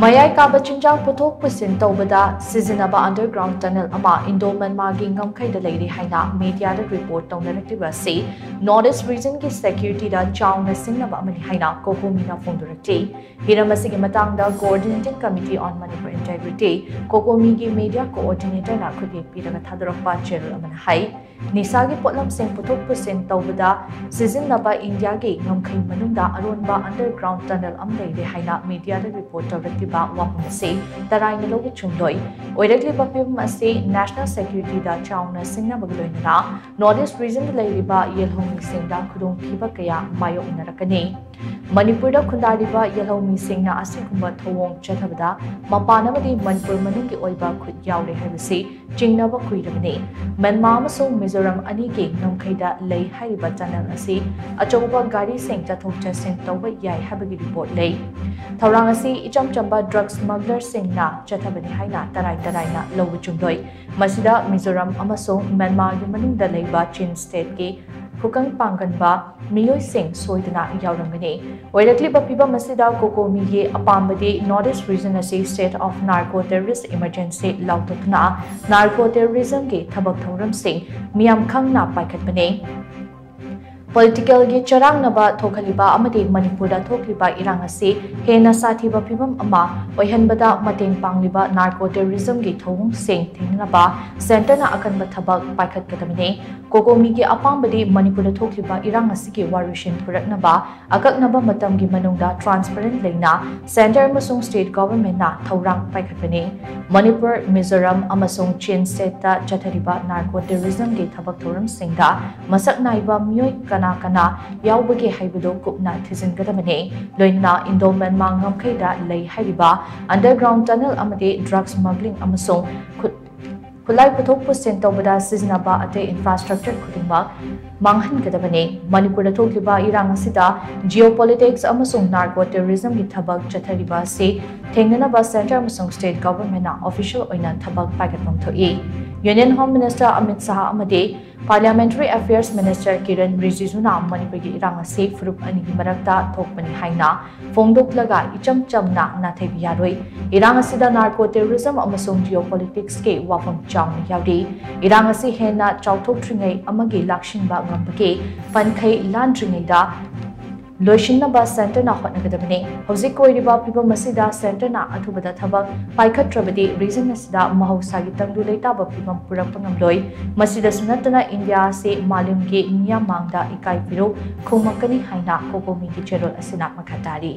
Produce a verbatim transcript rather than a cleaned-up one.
ꯃꯌꯥꯏ ꯀꯥꯕ ꯆꯤꯟꯖꯥꯛ ꯄꯨꯊꯣꯛ ꯄꯨꯁꯤꯟ ꯇꯧꯕꯗ ꯁꯤꯖꯤꯟꯅꯕ underground tunnel ꯑꯃ ꯏꯟꯗꯣ ꯃꯟꯃꯥꯒꯤ ꯉꯝꯈꯩꯗ ꯂꯩꯔꯤ ꯍꯥꯏꯅ ꯃꯤꯗꯤꯌꯥꯗ ꯔꯤꯄꯣꯔꯠ ꯇꯧꯅꯔꯛꯂꯤꯕ ꯑꯁꯤ ꯅꯣꯔꯠ ꯏꯁ ꯔꯤꯖꯟꯒꯤ ꯁꯦꯀ꯭ꯌꯨꯔꯤꯇꯤꯗ ꯆꯥꯎꯅ ꯁꯤꯡꯅꯕ ꯑꯃꯅꯤ ꯍꯥꯏꯅ ꯀꯣꯀꯣꯃꯤꯅ ꯐꯣꯡꯗꯣꯔꯛꯂꯤ꯫ ꯍꯤꯔꯝ ꯑꯁꯤꯒꯤ ꯃꯇꯥꯡꯗ Coordinating Committee on Manipur Integrity, ꯀꯣꯀꯣꯃꯤꯒꯤ ꯃꯤꯗꯤꯌꯥ ꯀꯣꯑꯣꯔꯗꯤꯅꯦꯇꯔꯅ ꯈꯨꯠꯌꯦꯛ ꯄꯤꯔꯒ ꯊꯥꯗꯣꯔꯛꯄ ꯆꯦꯔꯣꯜ ꯑꯃꯅ ꯍꯥꯏ, ꯅꯤꯁꯥꯒꯤ ꯄꯣꯠꯂꯝꯁꯤꯡ ꯄꯨꯊꯣꯛ ꯄꯨꯁꯤꯟ ꯇꯧꯕꯗ ꯁꯤꯖꯤꯟꯅꯕ ꯏꯟꯗꯤꯌꯥꯒꯤ ꯉꯝꯈꯩ ꯃꯅꯨꯡꯗ ꯑꯔꯣꯟꯕ underground tunnel ꯑꯃ ꯂꯩꯔꯦ ꯍꯥꯏꯅ ꯃꯤꯗꯤꯌꯥꯗ ꯔꯤꯄꯣꯔꯠ ꯇꯧꯔꯛꯂꯤꯕ ꯋꯥꯐꯝ ꯑꯁꯤ ꯇꯔꯥꯏꯅ ꯂꯧꯕ ꯆꯨꯝꯂꯣꯏ꯫ ꯑꯣꯏꯔꯛꯂꯤꯕ ꯐꯤꯕꯝ ꯑꯁꯤ ꯅꯦꯁꯅꯦꯜ ꯁꯦꯀ꯭ꯌꯨꯔꯤꯇꯤꯗ ꯆꯥꯎꯅ ꯁꯤꯡꯅꯕꯒ ꯂꯣꯏꯅꯅ ꯅꯣꯔꯠ ꯏꯁ ꯔꯤꯖꯟꯗ ꯂꯩꯔꯤꯕ ꯌꯦꯜꯍꯧꯃꯤꯁꯤꯡꯗ ꯈꯨꯗꯣꯡꯊꯤꯕ ꯀꯌꯥ ꯃꯥꯌꯣꯛꯅꯔꯛꯀꯅꯤ꯫ ꯃꯅꯤꯄꯨꯔꯗ ꯈꯨꯟꯗꯥꯔꯤꯕ ꯌꯦꯜꯍꯧꯃꯤꯁꯤꯡꯅ ꯑꯁꯤꯒꯨꯝꯕ ꯊꯧꯑꯣꯡ ꯆꯠꯊꯕꯗ ꯃꯄꯥꯟ ꯑꯃꯗꯤ ꯃꯅꯤꯄꯨꯔ ꯃꯅꯨꯡꯒꯤ ꯑꯣꯏꯕ ꯈꯨꯠ ꯌꯥꯎꯔꯦ ꯍꯥꯏꯕꯁꯤ ꯆꯤꯡꯅꯕ ꯀꯨꯏꯔꯕꯅꯤ꯫ ꯃꯦꯟꯃꯥ ꯑꯃꯁꯨꯡ ꯃꯤꯖꯣꯔꯥꯝ ꯑꯅꯤꯒꯤ ꯉꯝꯈꯩꯗ ꯂꯩ ꯍꯥꯏꯔꯤꯕ tunnel ꯑꯁꯤ ꯑꯆꯧꯕ ꯒꯥꯔꯤꯁꯤꯡ ꯆꯠꯊꯣꯛ ꯆꯠꯁꯤꯟ ꯇꯧꯕ ꯌꯥꯏ ꯍꯥꯏꯕꯒꯤ ꯔꯤꯄꯣꯔꯠ ꯂꯩ꯫ ꯊꯧꯔꯥꯡ ꯑꯁꯤ ꯏꯆꯝ ꯆꯝꯕ drug smugglerꯁꯤꯡꯅ ꯆꯠꯊꯕꯅꯤ ꯍꯥꯏꯅ ꯇꯔꯥꯏ ꯇꯔꯥꯏꯅ ꯂꯧꯕ ꯆꯨꯝꯂꯣꯏ꯫ ꯃꯁꯤꯗ ꯃꯤꯖꯣꯔꯥꯝ ꯑꯃꯁꯨꯡ ꯃꯦꯟꯃꯥꯒꯤ ꯃꯅꯨꯡꯗ ꯂꯩꯕ ꯆꯤꯟ stateꯀꯤ ꯈꯨꯀꯪ ꯄꯥꯡꯒꯟꯕ ꯃꯤꯑꯣꯏꯁꯤꯡ ꯁꯣꯏꯗꯅ ꯌꯥꯎꯔꯝꯒꯅꯤ꯫ ꯑꯣꯏꯔꯛꯂꯤꯕ ꯐꯤꯕꯝ ꯑꯁꯤꯗ ꯀꯣꯀꯣꯃꯤꯒꯤ ꯑꯄꯥꯝꯕꯗꯤ ꯅꯣꯔꯠ ꯏꯁ ꯔꯤꯖꯟ ꯑꯁꯤ state of narco terrorist emergency ꯂꯥꯎꯊꯣꯛꯇꯨꯅ narco terrorismꯒꯤ ꯊꯕꯛ ꯊꯧꯔꯝꯁꯤꯡ ꯃꯤꯌꯥꯝ ꯈꯪꯅ ꯄꯥꯏꯈꯠꯄꯅꯤ꯫ ꯄꯣꯂꯤꯇꯤꯀꯦꯜꯒꯤ ꯆꯔꯥꯡꯅꯕ ꯊꯣꯛꯍꯜꯂꯤꯕ ꯑꯃꯗꯤ ꯃꯅꯤꯄꯨꯔꯗ ꯊꯣꯛꯂꯤꯕ ꯏꯔꯥꯡ ꯑꯁꯤ ꯍꯦꯟꯅ ꯁꯥꯊꯤꯕ ꯐꯤꯕꯝ ꯑꯃ ꯑꯣꯏꯍꯟꯕꯗ ꯃꯇꯦꯡ ꯄꯥꯡꯂꯤꯕ narco terrorismꯒꯤ ꯊꯧꯑꯣꯡꯁꯤꯡ ꯊꯤꯡꯅꯅꯕ centreꯅ ꯑꯀꯟꯕ ꯊꯕꯛ ꯄꯥꯏꯈꯠꯀꯗꯕꯅꯤ꯫ ꯀꯣꯀꯣꯃꯤꯒꯤ ꯑꯄꯥꯝꯕꯗꯤ ꯃꯅꯤꯄꯨꯔꯗ ꯊꯣꯛꯂꯤꯕ ꯏꯔꯥꯡ ꯑꯁꯤꯒꯤ ꯋꯥꯔꯣꯏꯁꯤꯟ ꯄꯨꯔꯛꯅꯕ ꯑꯀꯛꯅꯕ ꯃꯇꯝꯒꯤ ꯃꯅꯨꯡꯗ transparent ꯂꯩꯅ centre ꯑꯃꯁꯨꯡ state governmentꯅ ꯊꯧꯔꯥꯡ ꯄꯥꯏꯈꯠꯄꯅꯤ꯫ ꯃꯅꯤꯄꯨꯔ, ꯃꯤꯖꯣꯔꯥꯝ ꯑꯃꯁꯨꯡ ꯆꯤꯟ stateꯇ ꯆꯠꯊꯔꯤꯕ narco terrorismꯒꯤ ꯊꯕꯛ ꯊꯧꯔꯝꯁꯤꯡꯗ ꯃꯁꯛ ꯅꯥꯏꯕ ꯃꯤꯑꯣꯏ ꯀꯅꯥ ꯀꯅꯥ ꯌꯥꯎꯕꯒꯦ ꯍꯥꯏꯕꯗꯨ ꯀꯨꯞꯅ ꯊꯤꯖꯤꯟꯒꯗꯕꯅꯤ꯫ ꯂꯣꯏꯅꯅ ꯏꯟꯗꯣ ꯃꯦꯟꯃꯥ ꯉꯝꯈꯩꯗ ꯂꯩ ꯍꯥꯏꯔꯤꯕ underground tunnel ꯑꯃꯗꯤ drug smuggling ꯑꯃꯁꯨꯡ ꯈꯨꯠ-, ꯈꯨꯠꯂꯥꯏ ꯄꯨꯊꯣꯛ ꯄꯨꯁꯤꯟ ꯇꯧꯕꯗ ꯁꯤꯖꯤꯟꯅꯕ ꯑꯇꯩ infrastructure ꯈꯨꯗꯤꯡꯃꯛ ꯃꯥꯡꯍꯟꯒꯗꯕꯅꯤ꯫ ꯃꯅꯤꯄꯨꯔꯗ ꯊꯣꯛꯂꯤꯕ ꯏꯔꯥꯡ ꯑꯁꯤꯗ geopolitics ꯑꯃꯁꯨꯡ narco terrorismꯒꯤ ꯊꯕꯛ ꯆꯠꯊꯔꯤꯕ ꯑꯁꯤ ꯊꯦꯡꯅꯅꯕ centre ꯑꯃꯁꯨꯡ state governmentꯅ official ꯑꯣꯏꯅ ꯊꯕꯛ ꯄꯥꯏꯈꯠꯐꯝ ꯊꯣꯛꯏ꯫ Union Home Minister Amit Shah ꯑꯃꯗꯤ Parliamentary Affairs Minister Kiren Rijijuna ꯃꯅꯤꯄꯨꯔꯒꯤ ꯏꯔꯥꯡ ꯑꯁꯤ ꯐꯨꯔꯨꯞ ꯑꯅꯤꯒꯤ ꯃꯔꯛꯇ ꯊꯣꯛꯄꯅꯤ ꯍꯥꯏꯅ ꯐꯣꯡꯗꯣꯛꯂꯒ ꯏꯆꯝ ꯆꯝꯅ ꯅꯥꯊꯩꯕ ꯌꯥꯔꯣꯏ꯫ ꯏꯔꯥꯡ ꯑꯁꯤꯗ narco terrorism ꯑꯃꯁꯨꯡ geopolitics ꯀꯤ ꯋꯥꯐꯝ ꯆꯥꯎꯅ ꯌꯥꯎꯔꯤ꯫ ꯏꯔꯥꯡ ꯑꯁꯤ ꯍꯦꯟꯅ ꯆꯥꯎꯊꯣꯛꯇ꯭ꯔꯤꯉꯩ ꯑꯃꯒꯤ ꯂꯥꯛꯁꯤꯟꯕ ꯉꯝꯕꯒꯤ ꯄꯟꯈꯩ ꯂꯥꯟꯗ꯭ꯔꯤꯉꯩꯗ ꯂꯣꯏꯁꯤꯟꯅꯕ centre ꯅ ꯍꯣꯠꯅꯒꯗꯕꯅꯤ꯫ ꯍꯧꯖꯤꯛ ꯑꯣꯏꯔꯤꯕ ꯐꯤꯚꯝ ꯑꯁꯤꯗ centre ꯅ ꯑꯊꯨꯕꯗ ꯊꯕꯛ ꯄꯥꯏꯈꯠꯇ꯭ꯔꯕꯗꯤ region ꯑꯁꯤꯗ ꯃꯍꯧꯁꯥꯒꯤ ꯇꯪꯗꯨ ꯂꯩꯇꯥꯕ ꯐꯤꯚꯝ ꯄꯨꯔꯛꯄ ꯉꯝꯂꯣꯏ꯫ ꯃꯁꯤꯗꯁꯨ ꯅꯠꯇꯅ ꯏꯟꯗꯤꯌꯥ ꯑꯁꯤ ꯃꯥꯂꯦꯝꯒꯤ ꯃꯤꯌꯥꯝ ꯃꯥꯡꯗ ꯏꯀꯥꯏ ꯐꯤꯔꯨꯛ ꯈꯨꯝꯃꯛꯀꯅꯤ ꯍꯥꯏꯅ COCOMI ꯒꯤ ꯆꯦꯔꯣꯜ ꯑꯁꯤꯅ ꯃꯈꯥ ꯇꯥꯔꯤ꯫